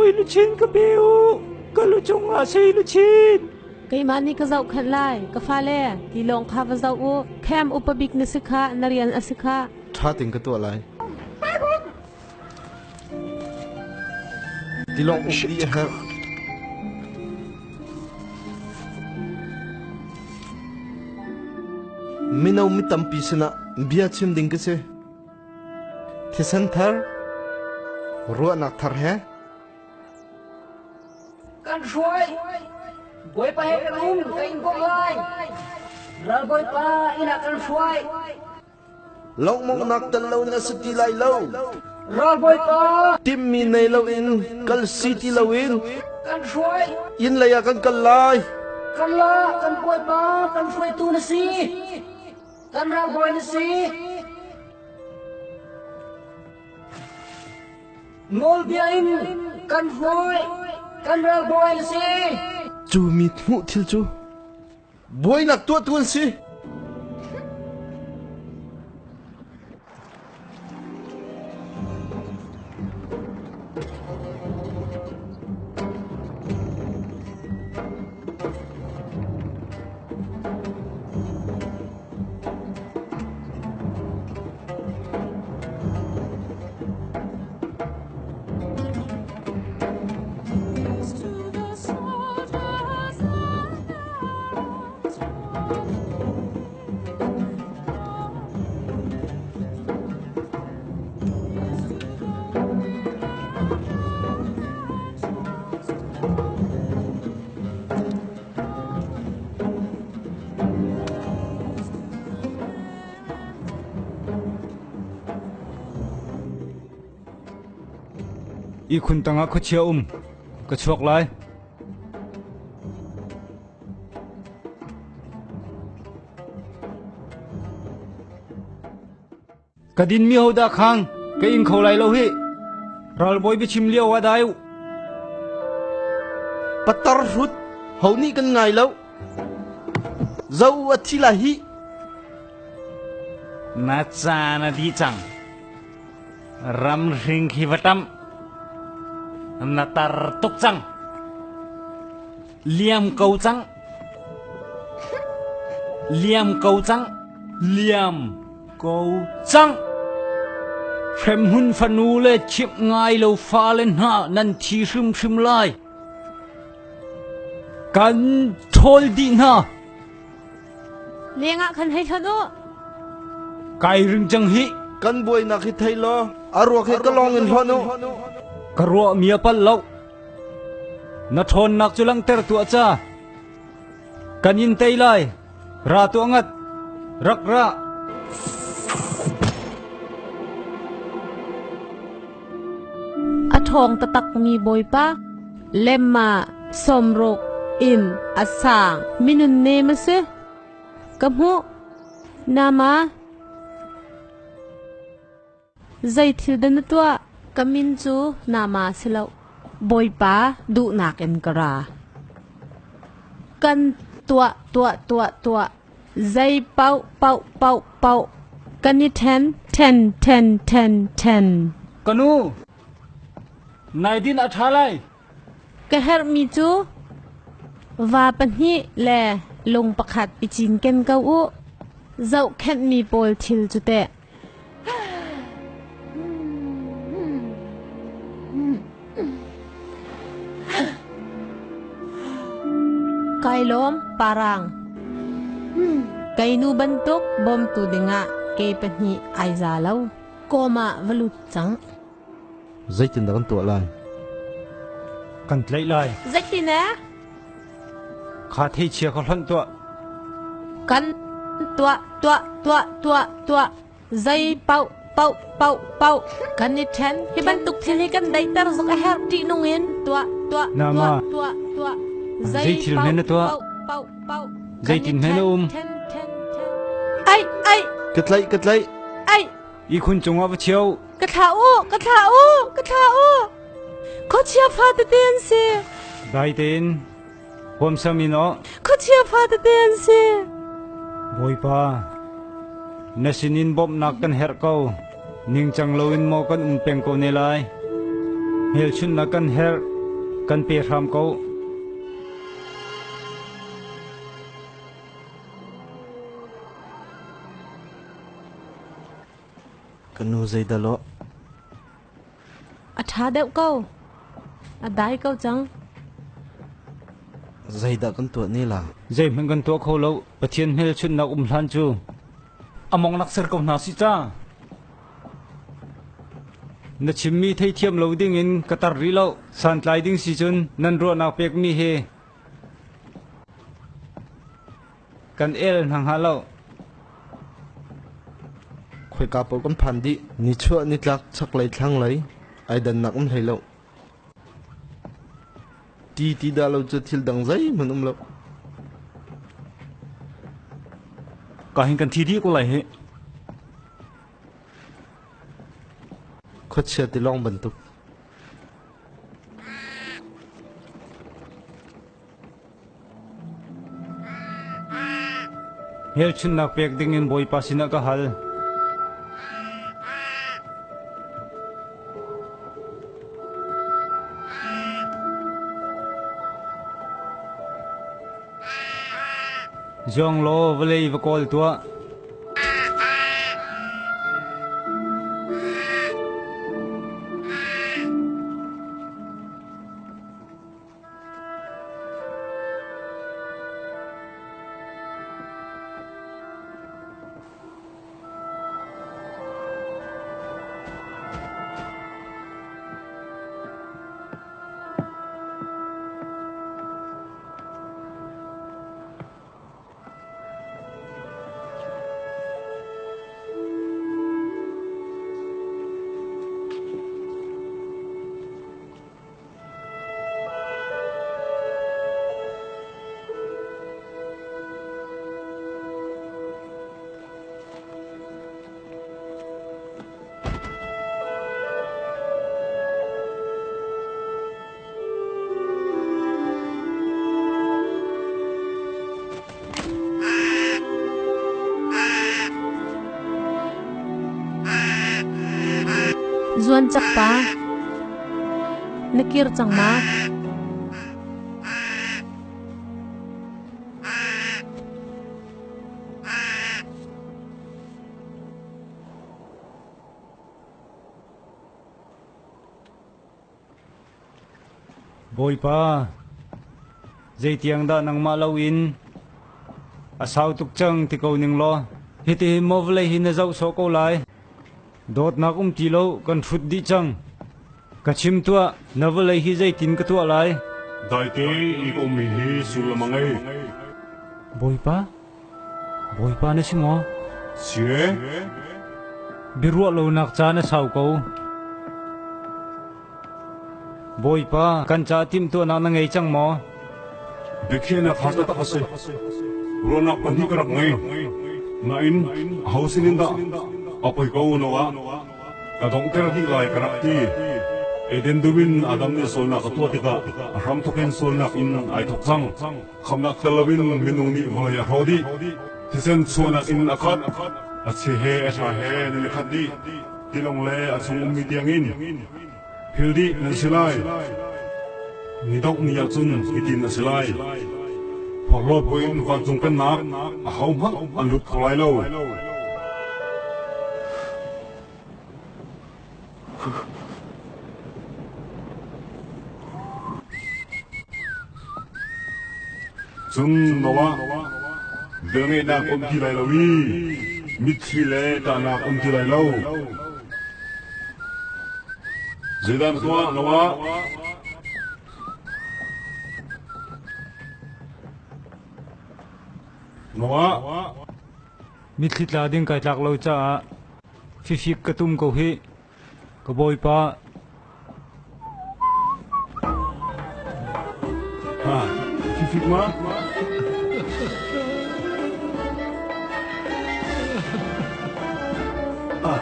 Sui luchin ka pe u. Ka lu cungah sui luchin. Keimah nih ka zohkhenh lai. Ka fale, tilawng kha va zoh u. Camp upa bik na si kha, na rian a si kha. Ṭha tein ka tuah lai. Tilawng uk dih a herh. Mino mi tampi sinah bia chim ding ka si. Thisen thar, ruahnak thar he. Kan hruai. Bawipa he kan um, ka in bawmh lai. Ralbawipa inn ah kan hruai. Lohmawhnak tel lo na si ti lai lo. Ralbawipa. Timhmi nei loin kal si ti loin. Kan hruai. Inn lei ah kan kal lai. Kan la, kan Bawipa, kan hruaitu na si. Kan ralbawi na si. Nawlbia in kan hruai, kan ralbawi na si. Cu mi hmuh thil cu buainak tuahtu an si. Ihkhun tangah khuachia um. Ka chuak lai. Ka dinmi hodah khang ka ing kho lai lo hi. Ralbawi biachim lio ah dai u. Patar hrut ho nih kan ngai lo. Zo a thi lai hi. Na caan a dih cang. Ramhring khi va ṭamh. Na tar tuk cang. Liam ko cang. Liam ko cang. Liam ko cang. Hremhmun fanu le chimh ngai lo fale hna nan thi hrimhrim lai. Kan ṭhawl dih hna. Leng ah khan hei hlonh u. Kai ring cang hi. Kan buainak hi thei law a ruak hi ka lawng in hlonh u. Ka ruah mi a palh lo. Na ṭhawnnak cu langhter tuah ca. Kan in tei lai. Ra tuah ngat. Rak ra. A ṭhawng taktakmi Bawipa, lemma, sawmruk, in a sang minun nem a si. Ka hmuh. Nama, Zei thil dah na tuah? Ka min cu Nama si lo. Bawipa duhnak in ka ra. Kan tuah tuah tuah tuah. Zei paoh paoh paoh paoh. Kan i ṭhen ṭhen ṭhen ṭhen ṭhen. Ka nu, nai din a ṭha lai. Ka herhmi cu va pahnih le lung pakhat i cinken ko u. Zohkhenhmi pawl thil cu teh. Kai lawm parang. Kai nu bantuk bawmtu dingah ke pahnih ai za lo. Kawm ah va lut cang. Zeitindah kan tuah lai? Kan tlaih lai. Zeitin eh? Kha theichia kha hlonh tuah. Kan tuah tuah tuah tuah tuah zei paoh paoh paoh paoh kan i ṭhen. Hi bantuk thil hi kan daihter zok a herh ṭihnung in tuah tuah Nama. tuah tuah tuah Zei thil hme na tuah? paoh paoh paoh Zeitin hme na um? ṭhen ṭhen ṭhen ai ai Ka tlaih ka tlaih. ai Ihkhun cungah va cheu. Ka thlah u ka thlah u ka thlah u Khuachia fa tete an si. Dai tein huamsam in aw. Khuachia fa tete an si. Bawipa, na sinin bawmhnak kan herh ko. Ningcang loin maw kan um peng ko ne lai? Hmelchunhnak kan herh. Kan pe hram ko. Ka nu zeidah lawh? A ṭha deuh ko. A dai ko cang. Zeidah kan tuah ne la? Zeihmanh kan tuah kho lo. Pathian hmelchunhnak um hlan cu. A mong nak ser ko hna si ca. Na chimmi theithiam lo dingin ka tar rih lo. Santlai ding si cun nan ruahnak pekmi hi kan el hna hnga lo. Khoika paoh kan phan dih. Nichuah nitlak chaklei thlanglei ai dannak um hlei lo. Ti ti dah lo cu thil dang zeihmanh um lo. Ka hin kan thi dih ko lai hi. Khuachia tilawng bantuk. Hmelchunhnak pek dingin Bawipa sinah ka hal. Zuang law vawlei va kawl tuah. Zuan cak pa. Na kir cang ma? Bawipa, zeitiang dah nangmah loin a sau tuk cang ti ko ning law, hitihin maw vawlei hi na zoh sawh ko lai? Dawtnak um ti lo kan hrut dih cang. Ka chim tuah, na vawlei hi zeitin ka tuah lai? Daite i ka ummi hi sullam a ngei. Bawipa, Bawipa na si maw? Si e. Biaruah lonak caan a sau ko. Bawipa, kan caah timhtuahnak na ngei cang maw? Biakhiahnak har taktak a si. Ruahnak pahnih ka rak ngei. Nain, aho sinin dah a poi ko no ah ka donghter dih lai ka rak ti. Eden dum in Adam nih sualnak a tuah tikah a hramthawk in sualnak in ai thawk cang. Khamnak tel loin minung nih vawlei a hrawh dih. Thisen chuahnak in a khat. A chia he a ṭha he nan i khat dih. Tilawng le a chung ummi tiangin phil dih nan si lai. Ni dongh ni ah cun hitin a si lai. Phorhlaw buin vancung pennak ahohmanh an lut kho lai lo. Cun Noah velngeihnak um ti lai lo i mitthli le ṭahnak um ti lai lo. Zeidah na tuah, Noah? Noah? Mitthli tla ding kai tlak lo caah fifik ka tum ko hih. Ka bawipa. Ha, fifik ma? Ah,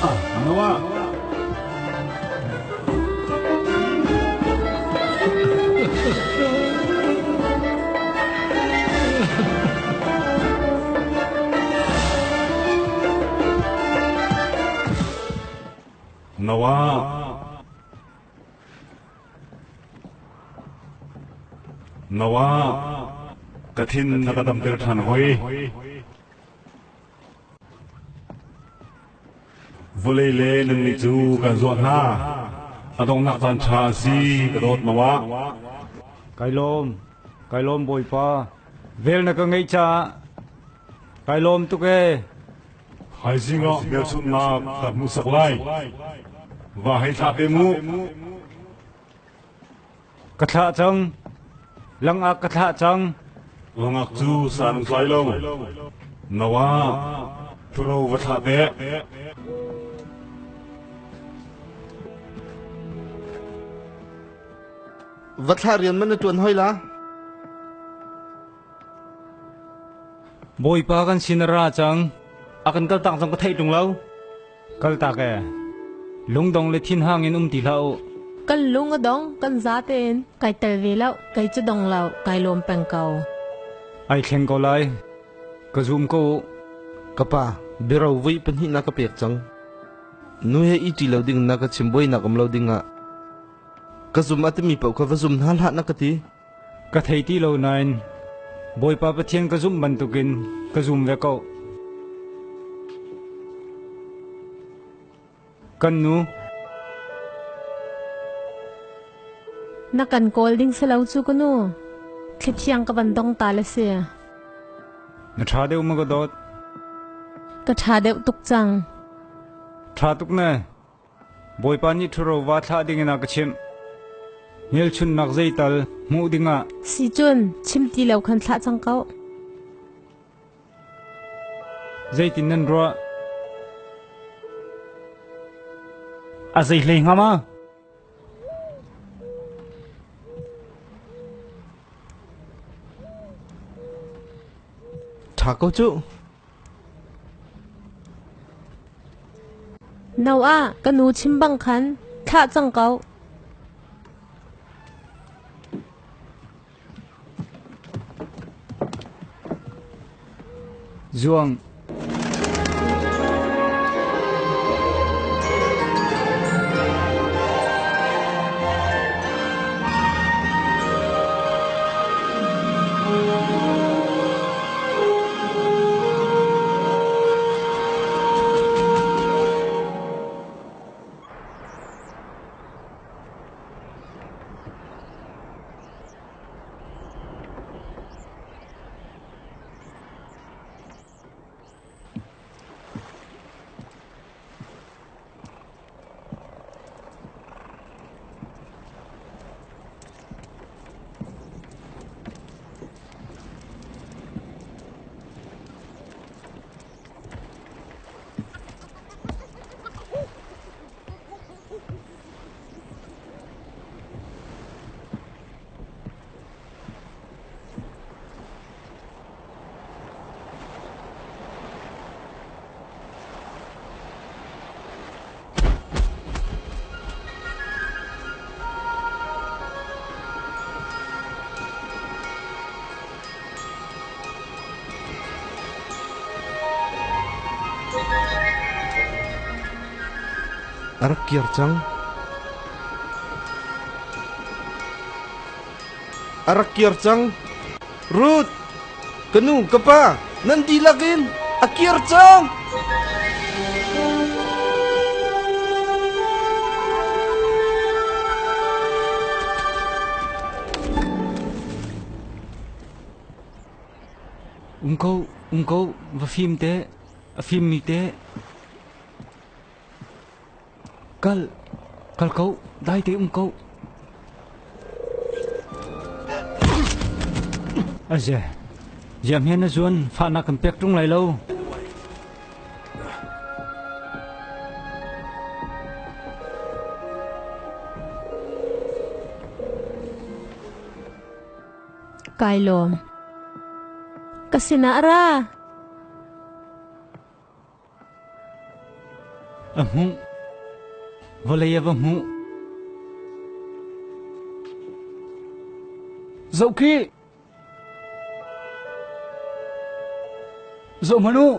ah, Noah. Noah. Noah, ka thin na ka damter ṭhan hoi. Vawlei le nannih cu kan zuah hna. A donghnak caan ṭha a si, ka dawt Noah. Kai lawm, kai lawm Bawipa. Vel na ka ngeih caah kai lawm tuk ee. Thaizing ah hmelchunhnak ka hmuhsak lai. Va hei thlah te mu. Ka thlah cang. Langak ka thlah cang. Langak cu san an tlai lo. Noah, ṭhuro va thlah te. Va thlah rian man na ṭuan hoi la? Bawipa kan sin a ra cang. A kan kaltak zong ka theih ṭung lo. Kaltak ee. Lungdong le thinhang in um ti hlah u. Kan lung a dong, kan za tein. Kai tel ve lo, kei cu dong lo, kai lawm peng ko. Ai thleng ko lai. Ka zum ko u. Ka pa, biaro vui pahnih na ka pek cang. Nu he i ṭi lo ding na ka chim buainak um lo ding ah. Ka zum a timi paoh kha va zum hna hlah na ka ti. Ka thei ti lo nain Bawipa Pathian ka zumh bantukin ka zum ve ko. Kan nu. Na kan kawl ding si lo cu ka nu. Thlithiang ka van dong ta le si. Na ṭha deuh ma ka dawt? Ka ṭha deuh tuk cang. Ṭha tuk ne. Bawipa nih ṭhuro va thlah dingin a ka chimh. Hmelchunhnak zeital hmuh dingah. Si cun chim ti lo khan thlah cang ko. Zeitin nan ruah? A zei hlei hnga ma? Ṭha ko cu. Noah, ka nu chim bang khan thlah cang ko. Zuang. A rak kir cang. A rak kir cang. Ruth, ka nu, ka pa, nan dihlak in a kir cang. Um ko, um ko, va fim te, a fimmi te. Kal, kal ko, dai te um ko. Aze, ziam hian na zuan fahnak kan pek ṭung lai lo. Kai lawm. Ka sinah ra. A hmuh. Vawlei a va hmuh. Zoh khi! Zoh hmanh u!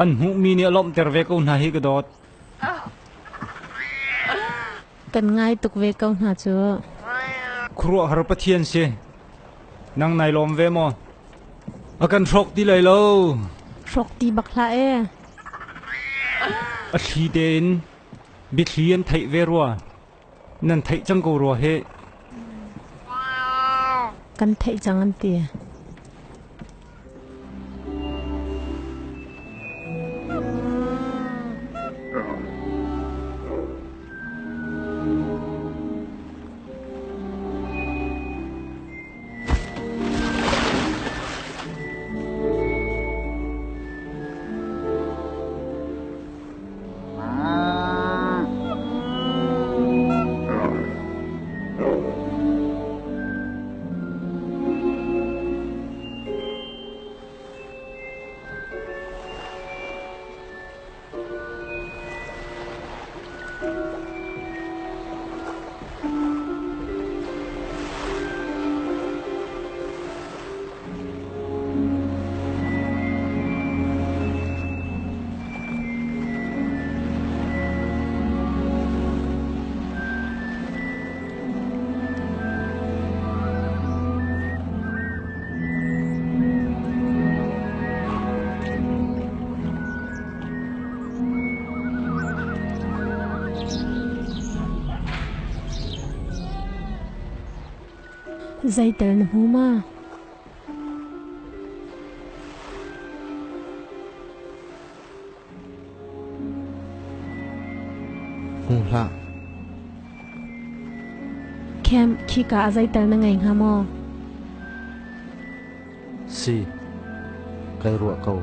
An hmuhmi nih a lawmhter ve ko hna hi ka dawt. Kan ngai tuk ve ko hna cu. Khuaruahhar Pathian si. Nang nai lawm ve maw? A kan hrawk ti lai lo. Hrawk ti bak hlah ee. A thli tein biathli an theih ve rua. Nan theih cang ko rua hih. Kan theih cang an ti. Zeitel na hmu ma? Hmu hlah. Camp khika ah zeital na ngei hnga maw? Si. Kai ruah ko.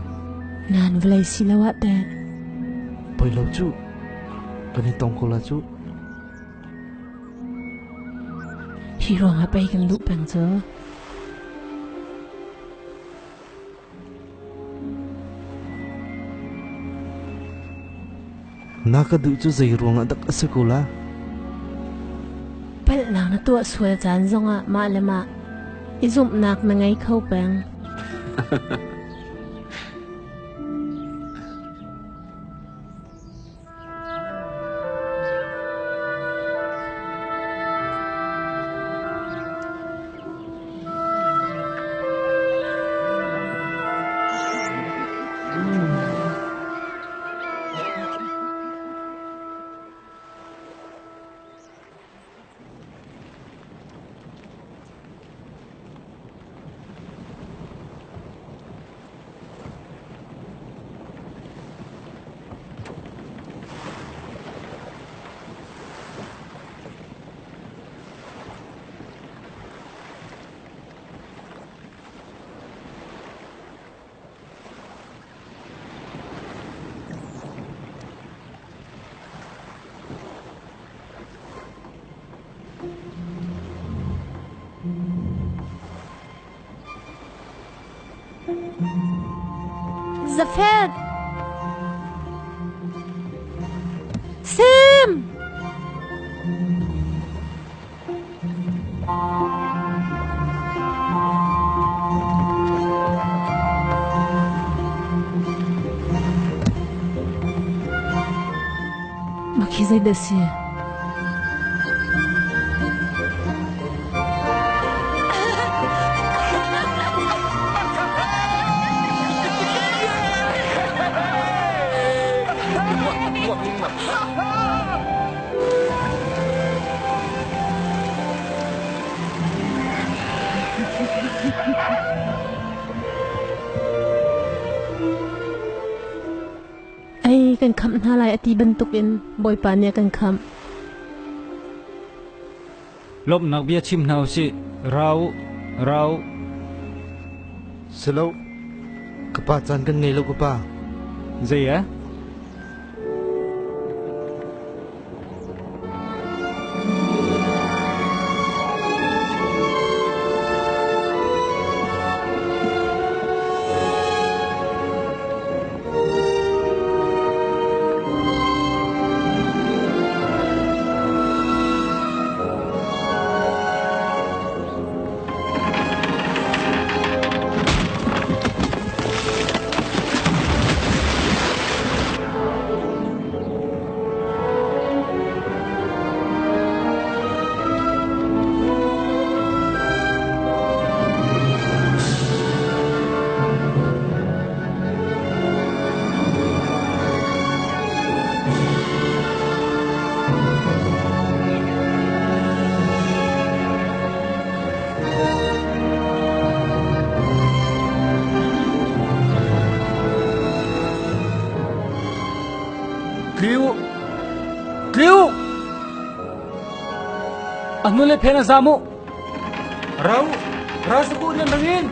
Nan vawlei si lo ah teh. Poi lo cu. Kan i tong ko la cu. Hi ruangah pei kan duh peng cu. Na ka duh cu zei ruangah dak a si ko la? Palhnak na tuah sual caan zongah mah le mah i zumhnak na ngei kho peng. Zafet! Sim! Makhi zeidah si? Ei, kan khamh hna lai a ti bantukin Bawipa nih a kan khamh. Lawmhnak bia chim hna usih. Rau, rau. Silo, ka pa caan kan ngei lo ka pa. Zei eh? Tliu! A hnu le phen a zam u. Rau, ralsaku rian rangin.